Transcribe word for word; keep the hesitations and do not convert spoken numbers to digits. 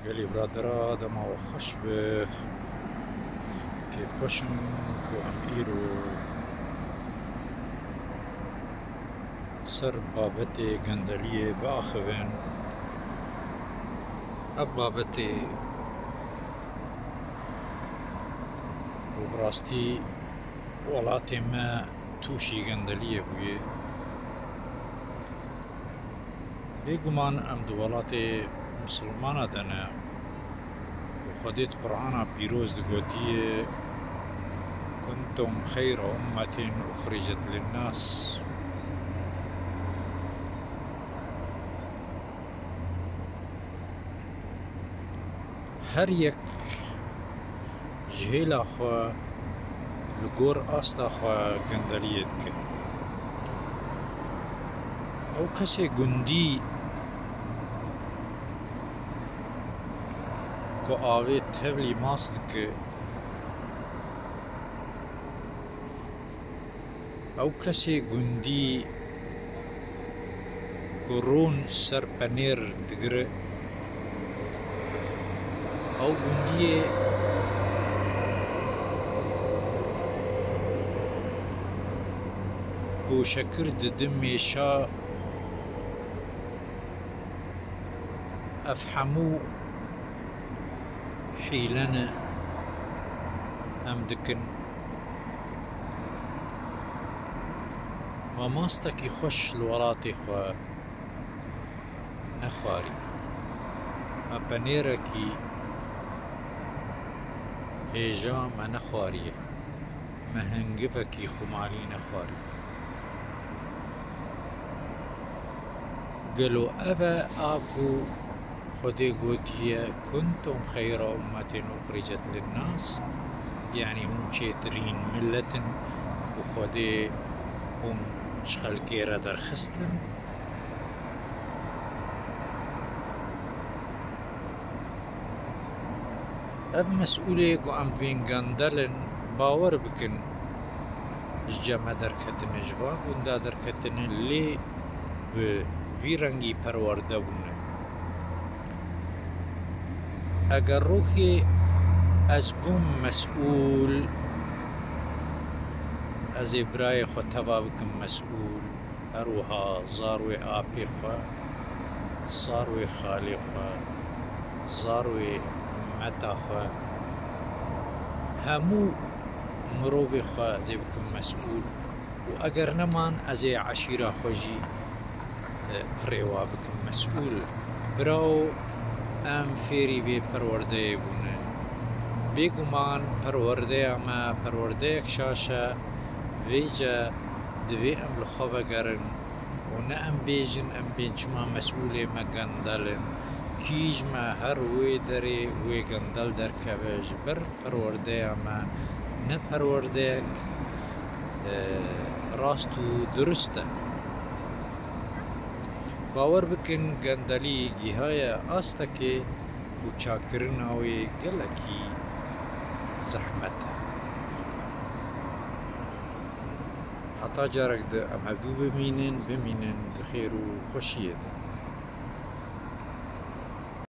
Gelî biradera, dema we xweş be. Kêfxweş im ku em îro ser babetê gendeliyê biaxivin. Ev babetê ku bi rastî welatê me tûşî gendeliyê bûye. Bêguman em di welatê misilmana de ne û Xwedê di Qur'ana pîroz digotiye, "Kuntum xeyra ummetin uxricet linnas." Her yek ji hêla xwe li gor asta xwe gendeliyê dike. Ew kesê gundî ku avê tevlî mas dike, ew kesê gundî ku rûn ser penêr digire, ew gundiyê ku şekir didi mêşa, ev hemû hîle ne em dikin. Ma mastekî xweş li welatê xwe nexwarî. Me penêrekî hêja me nexwariye. Me hingivekî xumalî nexwarî. Gelo ev e a ku Xwedê gotiye, "Kuntum xeyra ummetin uxricet linnas", yanî hûn çêtirîn milet in ku Xwedê hûn ji xelkê re derxistin? Ev mesûlê ku em divên gendel in, bawer bikin, ji cem me derketine, ji van gunda derketine, lê bi vî rengî perwerde bûne. Eger rokê ez bûm mesûl, ez ê birayê xwe teva bikim mesûl. Her wiha zarwê apê xwe, zarwê xalê xwe, zarwê meta xwe, hemû mirovê xwe ez ê bikim mesûl û eger neman ez ê eşîra xwe jî, e, pirê wa bikim mesûl. Birawo em fêrî vê perwerdeyê bûne. Bêguman perwerdeya me perwerdeyek şaş e, vêce divê em li xwe vegerin û ne em bêjin em bên çima mesûlê me gendel in. Kî ji me her wê derê wê gendel derkeve, ji ber perwerdeya me ne perwerdeyek, e, rast û durust e. Bawer bikin, gendelî gihaye astekê û çakkirina wê gelekî zehmet e. Heta carek di em hevdû bimînin, bimînin di xêr û xweşiyê de.